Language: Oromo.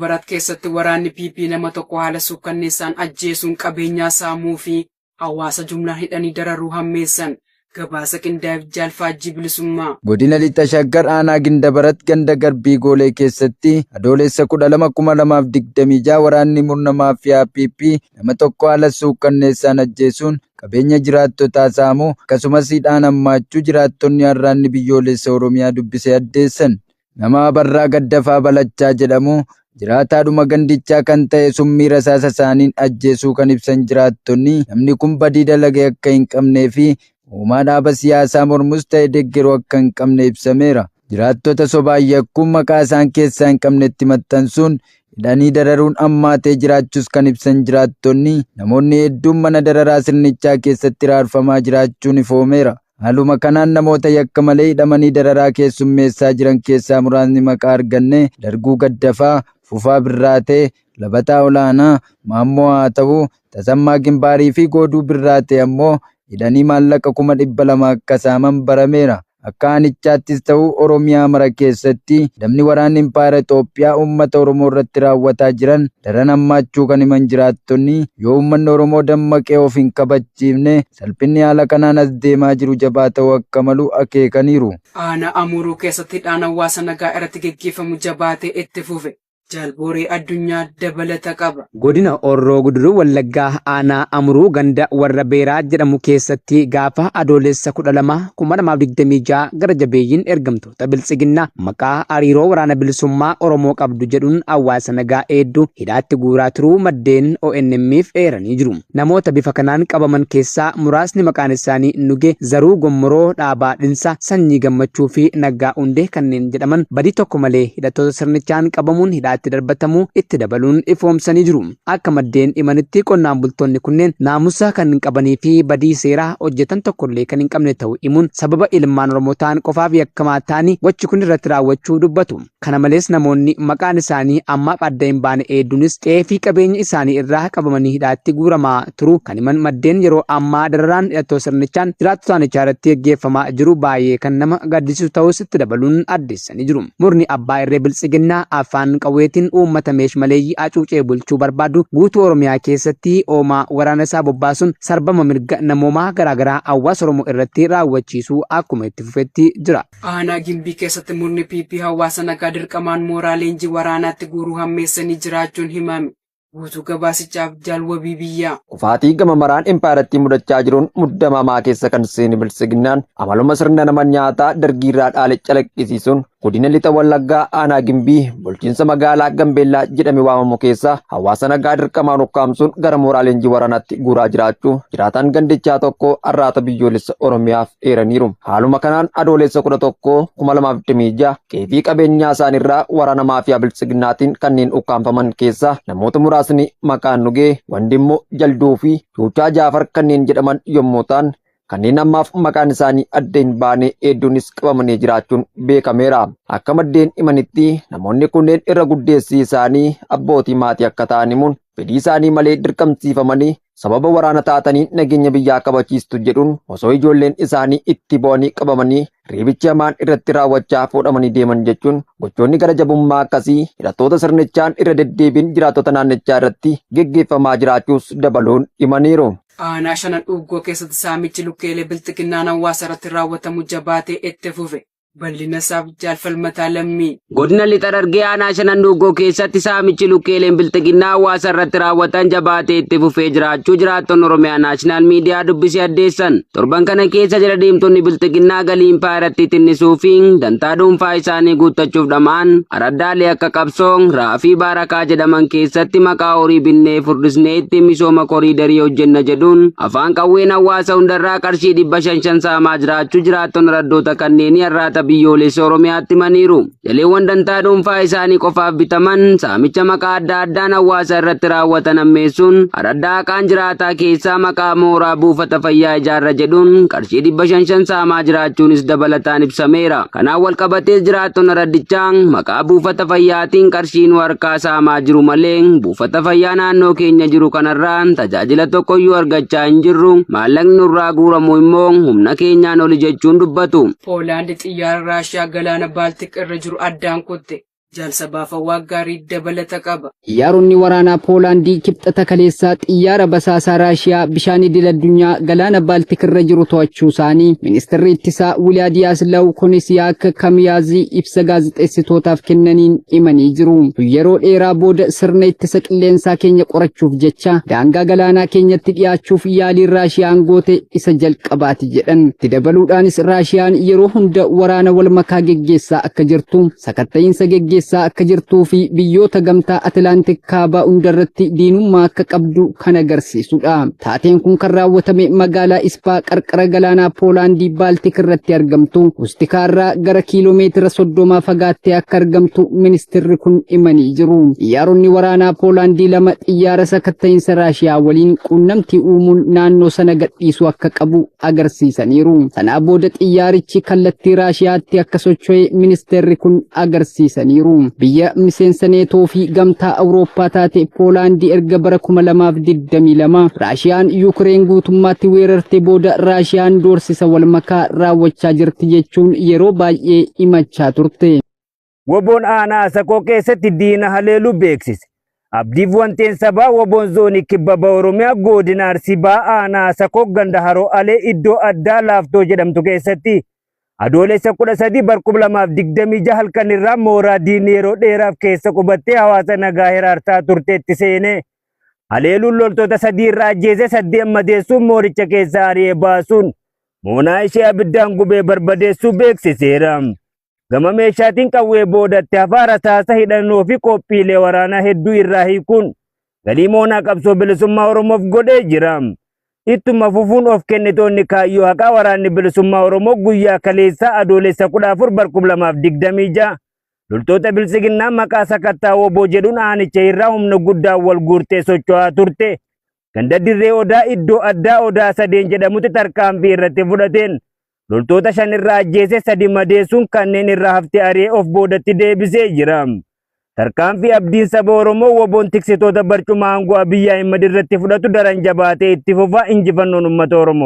Gindabarat keessatti waraanni PP nama tokko haala suukkanneessaan ajjeesuun qabeenyaa saamuu fi hawaasa jumlaan hidhanii dararuu hammeessan. Gabaasa qindaa'eef Jaal Faajjii Bilisummaa. Godina Lixa Shaggar Aanaa Gindabarat ganda Garbii Goolee keessatti Adoolessa 12,2026 waraanni murna maafiyaa PP nama tokko haala suukkanneessaan ajjeesuun qabeenya jiraattotaa saamuu akkasumas hidhaan hammaachuu jiraattonni Arraanni Biyyoolessa Oromiyaa dubbise addeessan. Nama Abarraa Gaddafaa Balachaa jedhamu jiraataadhuma gandichaa kan ta'e summii rasaasa isaaniin ajjeesuu kan ibsan jiraattonni namni kun badii dalage akka hin qabnee fi uumaa dhaaba siyaasaa mormus ta'e deggeru akka hin qabne ibsameera. Jiraattota sobaan yakkuun maqaa isaan keessaa hin qabnetti maxxansuun hidhanii dararuun hammaatee jiraachuus kan ibsan jiraattonni namoonni hedduun mana dararaa sirnichaa keessatti raarfamaa jiraachuun ifoomeera. Haaluma kanaan namoota yakka malee hidhamanii dararaa keessummeessaa jiran keessaa muraasni maqaa arganne Darguu Gaddafaa, Fufaa Birraatee, Labataa Olaanaa, Maammoo Haata'uu, Tasammaa Gimbaarii fi Gooduu Birraatee ammoo hidhanii maallaqa 200,000 akka saaman barameera. Akka aanichaattis ta'u Oromiyaa mara keessatti dabni waraanni impaayera Itoophiyaa uummata Oromoo irratti raawwataa jiran daran hammaachuu kan himan jiraattonni yoo uummanni Oromoo dammaqee of hin kabachiifne salphinni haala kanaan as deemaa jiru jabaa ta'uu akka malu akeekaniiru. Aanaa Amuruu keessatti hidhaan hawaasa nagaa irratti geggeeffamu jabaatee itti fufe. Jaal Booree Addunyaa dabalata qaba. Godina Horroo Guduruu Wallaggaa Aanaa Amuruu ganda Warra Beeraa jedhamu keessatti gaafa Adoolessa 12, 2026 gara jabeeyyiin ergamtoota Biltsiginnaa maqaa hariiroo Waraana Bilisummaa Oromoo qabdu jedhuun hawaasa nagaa hedduu hidhaatti guuraa turuu maddeen ONM'f eeranii jiru. Namoota bifa kanaan qabaman keessaa muraasni maqaan isaanii Nugee Zaruu Gommoroo, Dhaabaa Dhinsaa, Sanyii Gammachuu fi Naggaa Hundee kanneen jedhaman badii tokko malee hidhattoota sirnichaan qabamuun hidhaatti darbatamuu itti dabaluun ifoomsanii jiru. Akka maddeen himanitti qonnaan bultoonni kunneen naamusa kan qabanii fi badii seeraa hojjetan tokkollee kan hin qabne ta'uu himuun sababa ilmaan Oromoo ta'an qofaaf yakkamaa ta'anii gochi kun irratti raawwachuu dubbatu. Kana malees namoonni maqaan isaanii ammaaf adda hin baane heedduunis qe'ee fi qabeenya isaanii irraa qabamanii hidhaatti guuramaa turuu kan himan maddeen yeroo ammaa dararaan hidhattoota sirnichaan jiraattota aanichaa irratti geggeeffamaa jiru baay'ee kan nama gaddisiisu ta'uus itti dabaluun addeessanii jiru. Murni abbaa irree Biltsiginnaa afaan qawweetiin uummata meesh maleeyyii hacuucee bulchuu barbaadu guutuu Oromiyaa keessatti hoomaa waraana isaa bobbaasuun sarbama mirga namoomaa garaagaraa hawaasa Oromoo irratti raawwachiisuu akkuma itti fufetti jira. Aanaa Gimbii keessatti murni PP hawaasa nagaa dirqamaan mooraa leenjii waraanaatti guuruu hammeessanii jiraachuun himame. Guutuu gabaasichaaf Jaal Wabii Biyyaa. Kufaatii gama maraan impaayerattii mudachaa jiruun muddama hamaa keessa kan seene Biltsiginnaan amaluma sirna nama nyaataa dargiirraa dhaale calaqqisiisuun godina Lixa Wallaggaa aanaa Gimbii bulchiinsa magaalaa Gambeellaa jedhame waamamu keessa hawaasa nagaa dirqamaan ukkaamsuun gara mooraa leenjii waraanaatti guuraa jiraachuu jiraataan gandichaa tokko Arraata Biyyoolessa Oromiyaaf eeraniiru. Haaluma kanaan Adoolessa 11, 2026 qe'ee fi qabeenyaa isaaniirraa waraana maafiyaa Biltsiginnaatiin kanneen ukkaamfaman keessaa namoota muraasni maqaan Nugee, Wandimmoo, Jalduu fi Tuuchaa Jaafar kanneen jedhaman yommuu ta'an kanneen ammaaf maqaan isaanii adda hin baane hedduunis qabamanii jiraachuun beekameera. Akka maddeen himanitti namoonni kunneen irra guddeessi isaanii abbootii maatii akka ta'an himuun fedhii isaanii malee dirqamsiifamanii sababa waraana taatanii nageenya biyyaa kabachiistu jedhuun osoo ijoolleen isaanii itti bo'anii qabamanii reebichi hamaan irratti raawwachaa fuudhamanii deeman jechuun gochoonni gara jabummaa akkasii hidhattoota sirnichaan irra deddeebiin jiraattota naannichaa irratti geggeeffamaa jiraachuus dabaluun himaniiru. Aanaa Shanan Dhuuggoo keessatti saamichi lukkeelee Bilxiginnaan hawaasa irratti raawwatamu jabaatee itti fufe. Bal'ina isaaf Jaal Falmataa Lammii. Godina Lixa Harargee Aanaa Shanan Dhuuggoo keessatti saamichi lukkeeleen Bilxiginnaa hawaasa irratti raawwatan jabaatee itti fufee jiraachuu jiraattonni Oromiyaa Naashinaal Miidiyaa dubbisee addeessan. Torban kana keessa jala deemtonni Bilxiginnaa galii impaayerattii xinnisuu fi dantaa dhuunfaa isaanii guuttachuuf dhama'an araddaalee akka Qabsoo, Raafii Baarakaa jedhaman keessatti maqaa horii binnee furdisnee ittiin misooma koriidarii hojjenna jedhuun afaan qawween hawaasa hundarraa qarshii 500 saamaa jiraachuu jiraattonni araddoota kanneenii Arraata Biyyoolessa Oromiyaatti himaniiru. Jaleewwan dantaa dhuunfaa isaanii qofaaf bitaman saamicha maqaa adda addaan hawaasa irratti raawwatan hammeessuun araddaa haqaan jiraataa keessaa maqaa mooraa buufata fayyaa ijaarra jedhuun qarshii 500 saamaa jiraachuunis dabalataan ibsameera. Kanaan walqabatees jiraattonni araddichaa maqaa buufata fayyaatiin qarshii nu harkaa saamaa jiru malee buufata fayyaa naannoo keenya jiru kanarraa tajaajila tokkoyyuu argachaa hin jirru, maallaqni nurraa guuramu immoo humna keenyaan oli jechuun dubbatu. Poolaand xiyyaara Raashiyaa galaana Baaltik irra jiru addaan kutte. Jaal Sabaa Waaqgaarii dabalata qaba. Xiyyaaronni waraanaa Poolaandii Kibxata kaleessaa xiyyaara basaasaa Raashiyaa bishaan idil addunyaa galaana Baaltik irra jiru to'achuu isaanii ministeerri ittisaa Wilaadiyaas Konisiyaak Kamiyaazii ibsa gaazexeessitootaaf kennaniin himanii jiru. Yeroo dheeraa booda sirna ittisa qilleensaa keenya qorachuuf jecha daangaa galaanaa keenyatti dhiyaachuuf yaaliin Raashiyaan goote isa jalqabaati jedhan. Itti dabaluudhaanis Raashiyaan yeroo hunda waraana wal makaa geggeessaa akka jirtu, sakatta'iinsa geggeessaa akka jirtuu fi biyyoota gamtaa Atilaantik kaabaa hundarratti diinummaa akka qabdu kan agarsiisudha. Taateen kun kan raawwatame magaalaa Ispaa qarqara galaanaa Poolaandii Baaltik irratti argamtu Ustikaarraa gara kiiloomeetira 30 fagaattee akka argamtu ministeerri kun himanii jiru. Xiyyaaronni waraanaa Poolaandii 2 xiyyaara sakatta'iinsa Raashiyaa waliin quunnamtii uumuun naannoo sana gadhiisuu akka qabu agarsiisaniiru. Sanaa booda xiyyaarichi kallattii Raashiyaatti akka socho'e ministeerri kun agarsiisaniiru. Biyya miseensa Neetoo fi gamtaa Awurooppaa taate Poolaandii erga bara 2022 Raashiyaan Yuukireen guutummaatti weerarte booda Raashiyaan doorsisa wal makaa raawwachaa jirti jechuun yeroo baay'ee himachaa turte. Woboon aanaa Asakoo keessatti diina haleeluu beeksise. Abdiif wanteen sabaa Woboon zoonii kibba baha Oromiyaa godina Arsii baha aanaa Asakoo ganda Haroo Alee iddoo addaa Laaftoo jedhamtu keessatti Adoolessa 13 bar 2026 halkan irraa mooraa diinni yeroo dheeraaf keessa qubattee hawaasa nagaa hiraarsaa turteetti seenee haleeluun loltoota 3 irraa ajjeesee 8 madeessuun mooricha keessaa ari'ee baasuun moonaa ishee abiddaan gubee barbadeessuu beeksiseera. Gama meeshaatiin qawwee boodatti hafaa rasaasa hidhannoo fi qophiilee waraanaa hedduu irraa hiikuun galii moonaa qabsoo bilisummaa Oromoof godhee jira. Ittuma fufuun of kennitoonni kaayyoo haqaa waraanni bilisummaa Oromoo guyyaa kaleessaa Adoolessa 14 bar 2026 loltoota biltsiginnaa maqaa sakattaa woboo jedhuun aanicha irraa humna guddaan wal guurtee socho'aa turte. Ganda dirree Odaa iddoo addaa Odaa Sadeen jedhamutti tarkaanfii irratti fudhateen loltoota 5 irraa ajjeesee 3 madeessuun kanneen irraa hafte ari'ee of boodatti deebisee jira. Tarkaanfii abdiin saba Oromoo woboon tiksitoota barcuma aangoo Abiyyi Ahimad irratti fudhatu daran jabaatee itti fufaa injifannoon uummata Oromoof.